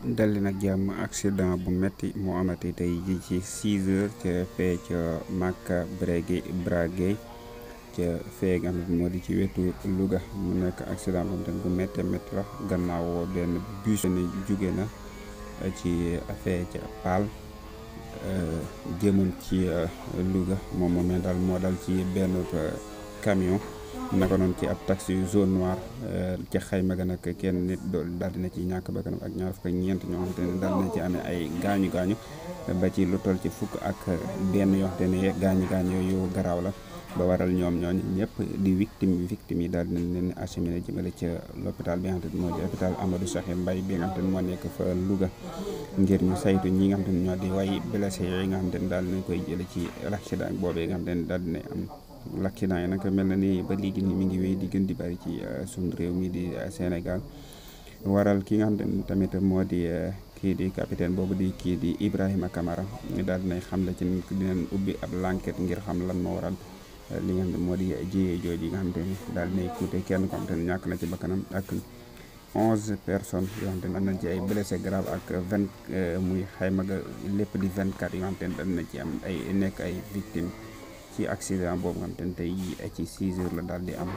dalli nag jàmm. Accident bu metti moo amati tey ji ci 6 heures ca fee ca Maka Bragué ca fee nga xam ne moo di ci wetu Louga. mu nekk accident boobu tamit bu méttee métti la gannaaw benn bus ni jóge na ci fee ca Paal jëmoon ci Louga moom moomee daal moo dal ci benn camion naka noonu ci ab taxi zone noire ci xayma ga nag kenn nit daal dina ci ñàkk bakkanam ak ñaar fukk ak ñeent ñoo xamante ne daal dina ci amee ay gaañu ba ci lu toll ci fukk ak benn yoo xamante ne gaañu yu garaaw la ba waral ñoom ñooñu ñëpp di victime yi daal dinañ leen acheminé jëmale ca l'hôpital bi nga xamante ne moo di hôpital Amadou Sakhir Mbaye bi nga xamante ne moo nekk fa Louga ngir ñu saytu ñi nga xamante ne ñoo di way blessé yooyu nga xamante ne daal dinañ koy jële ci l'accident boobee nga xamante ne daal dina am. L'accident yi nag mel na ni ba léegi ni mi ngi wéy di gën di bari ci suñu réew mi di Sénégal waral ki nga xam ne tamit moo di kii di capitaine boobu di kii di Ibrahima Camara daal dinay xam la ci dinañ ubbi ab l'enquête ngir xam lan moo waral li nga xam ne moo di jiyee jooju yi nga xam te ni daal dinay coûté kenn ko xam te ne ñàkk na ci bakkanam ak 11 personnes yoo xam te ne am nañ ci ay blessé grave ak 20 muy xayma ga lépp di 24 yoo xam te ne daal na ci am ay nekk ay victimes ci accident boobu nga xam te ne tey ci 6 heures la daal di am.